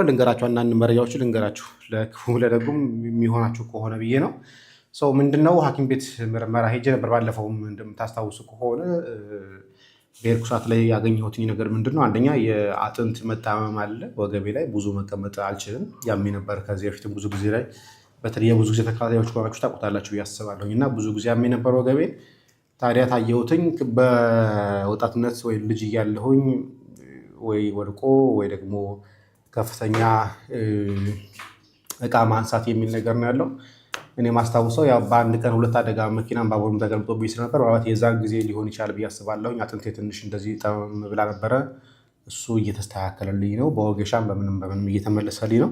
ልንገራችሁ፣ አንዳንድ መረጃዎች ልንገራችሁ፣ ለክፉ ለደጉም የሚሆናችሁ ከሆነ ብዬ ነው። So ምንድነው፣ ሐኪም ቤት ምርመራ ሄጄ ነበር። ባለፈውም እንደምታስታውሱ ከሆነ በሄድኩ ሰዓት ላይ ያገኘሁት ነገር ምንድነው? አንደኛ የአጥንት መጣመም አለ ወገቤ ላይ፣ ብዙ መቀመጥ አልችልም። ያሜ ነበር ከዚህ በፊትም ብዙ ጊዜ ላይ፣ በተለይ የብዙ ጊዜ ተከታታዮች ከሆናችሁ ታውቁታላችሁ ብዬ አስባለሁኝ። እና ብዙ ጊዜ ያሜ ነበር ወገቤ። ታዲያ ታየሁትኝ በወጣትነት ወይ ልጅ እያለሁኝ ወይ ወድቆ ወይ ደግሞ ከፍተኛ እቃ ማንሳት የሚል ነገር ነው ያለው። እኔ ማስታውሰው ያው በአንድ ቀን ሁለት አደጋ መኪናን ባቡርም ተገልብጦብኝ ስለነበር ምናልባት የዛን ጊዜ ሊሆን ይችላል ብዬ አስባለሁኝ። አጥንቴ ትንሽ እንደዚህ ጠመም ብላ ነበረ። እሱ እየተስተካከለልኝ ነው። በወጌሻም በምንም በምንም እየተመለሰልኝ ነው።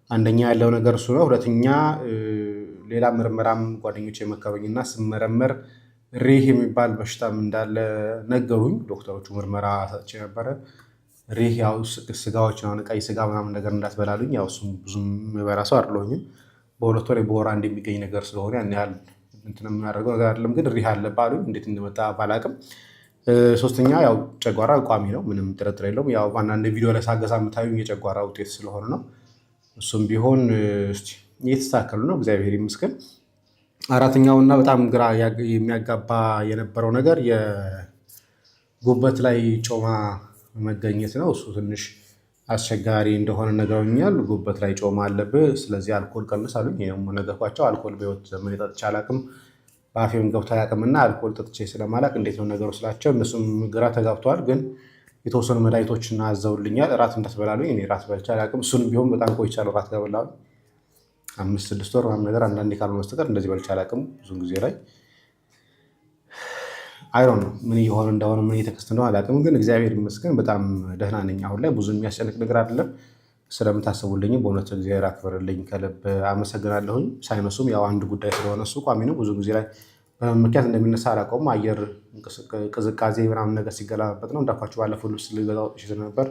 አንደኛ ያለው ነገር እሱ ነው። ሁለተኛ ሌላ ምርመራም ጓደኞች የመከሩኝና ስመረመር ሪህ የሚባል በሽታም እንዳለ ነገሩኝ ዶክተሮቹ። ምርመራ ሰጥቼ ነበረ። ሪህ ያው ስጋዎች ነው፣ ቀይ ስጋ ምናምን ነገር እንዳትበላሉኝ። ያው እሱም ብዙም የምበላ ሰው አይደለሁኝም። በ2 ወር በወር አንድ የሚገኝ ነገር ስለሆነ ያን ያህል እንትን የምናደርገው ነገር አይደለም። ግን ሪህ አለ ባሉኝ፣ እንዴት እንደመጣ ባላቅም። ሶስተኛ ያው ጨጓራ ቋሚ ነው፣ ምንም ጥርጥር የለውም። ያው አንዳንድ ቪዲዮ ላይ ሳገሳ የምታዩኝ የጨጓራ ውጤት ስለሆነ ነው። እሱም ቢሆን እስኪ እየተስተካከሉ ነው፣ እግዚአብሔር ይመስገን። አራተኛውና በጣም ግራ የሚያጋባ የነበረው ነገር የጉበት ላይ ጮማ መገኘት ነው። እሱ ትንሽ አስቸጋሪ እንደሆነ ነግረውኛል። ጉበት ላይ ጮማ አለብህ፣ ስለዚህ አልኮል ቀንስ አሉኝ። ይሄም ነገርኳቸው። አልኮል በህይወት ዘመን ጠጥቼ አላውቅም፣ በአፌም ገብቶ አያውቅም እና አልኮል ጠጥቼ ስለማላውቅ እንዴት ነው ነገሩ ስላቸው እነሱም ግራ ተጋብተዋል። ግን የተወሰኑ መድኃኒቶችን አዘውልኛል። እራት እንዳትበላሉኝ። እኔ እራት በልቼ አላውቅም። እሱንም ቢሆን በጣም ቆይቻለሁ። እራት ከበላሁኝ 5-6 ወር ምናምን ነገር አንዳንዴ ካልሆነ በስተቀር እንደዚህ በልቼ አላውቅም። ብዙን ጊዜ ላይ I don't know ምን እየሆነ እንደሆነ፣ ምን እየተከሰተ እንደሆነ አላውቅም። ግን እግዚአብሔር ይመስገን በጣም ደህና ነኝ። አሁን ላይ ብዙ የሚያስጨንቅ ነገር አይደለም። ስለምታስቡልኝ በእውነት እግዚአብሔር አክብርልኝ፣ ከልብ አመሰግናለሁኝ። Sinus ኡም ያው አንድ ጉዳይ ስለሆነ እሱ ቋሚ ነው። ብዙ ጊዜ ላይ በምን ምክንያት እንደሚነሳ አላውቀውም። አየር ቅዝቃዜ ምናምን ነገር ሲገላበጥ ነው። እንዳልኳችሁ ባለፈው ልብስ ልገዛ ወጥቼ ስለነበር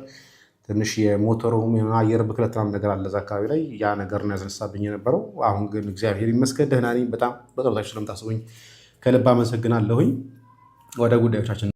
ትንሽ የሞተሩ አየር ብክለት ምናምን ነገር አለ እዛ አካባቢ ላይ፣ ያ ነገር ነው ያስነሳብኝ የነበረው። አሁን ግን እግዚአብሔር ይመስገን ደህና ነኝ። በጣም በጸሎታችሁ ስለምታስቡኝ ከልብ አመሰግናለሁኝ። ወደ ጉዳዮቻችን